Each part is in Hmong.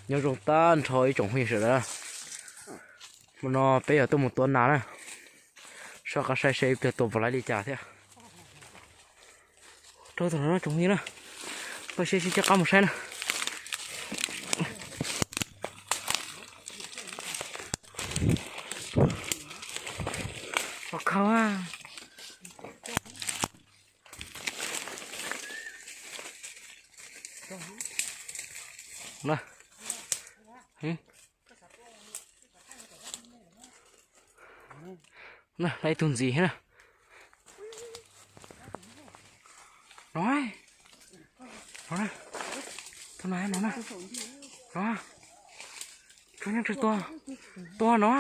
Nyob zoo tag nrho ib tsoom phooj ywg sawv daws. Hmo no peb yuav tuaj mus tua nas na. Soj qab saib seb ib pliag tua puas laib li cas thiab. Rau tus no tsoom phooj ywg na. Pab seb sib coj qab mus saib na. Ua khau a. Na, ib tug ntxiv na. No, no na, tus no no na. No, tsuas nyob tsawg tua, tua no.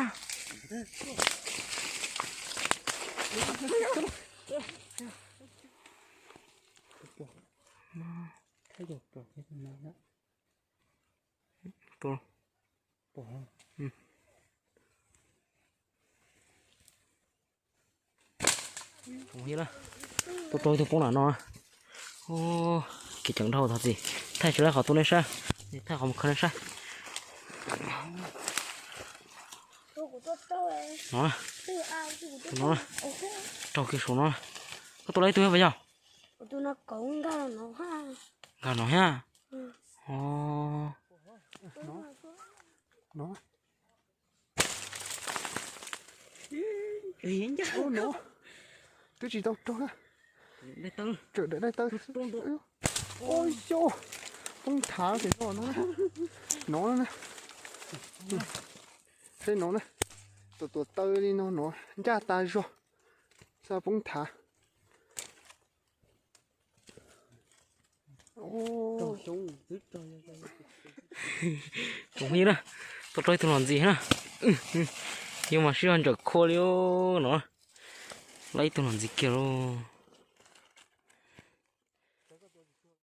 Tua, tua rau tus poob lam no. Kev ceev dhau thov txim. Thaij tsis laib qhov tuaj nej saib, thaij qhov mus khawb nej saib. No, no, raug kiag saum no. Koj tua laib ib tug thiab puas yog? Nkag no thiab. No, twb tsis tau raug. Tsawm daim daim taw. Ua xyov, poob thav ces no no na. Saib no na, tus tuam taw li no no ncaj tas zog, xav poob thav. Tsoom phooj ywg na, tua raug ib tug los ntxiv na. Yus mas sib zog ntsawm khua li no. Laib ib tug los ntxiv kiag lauj.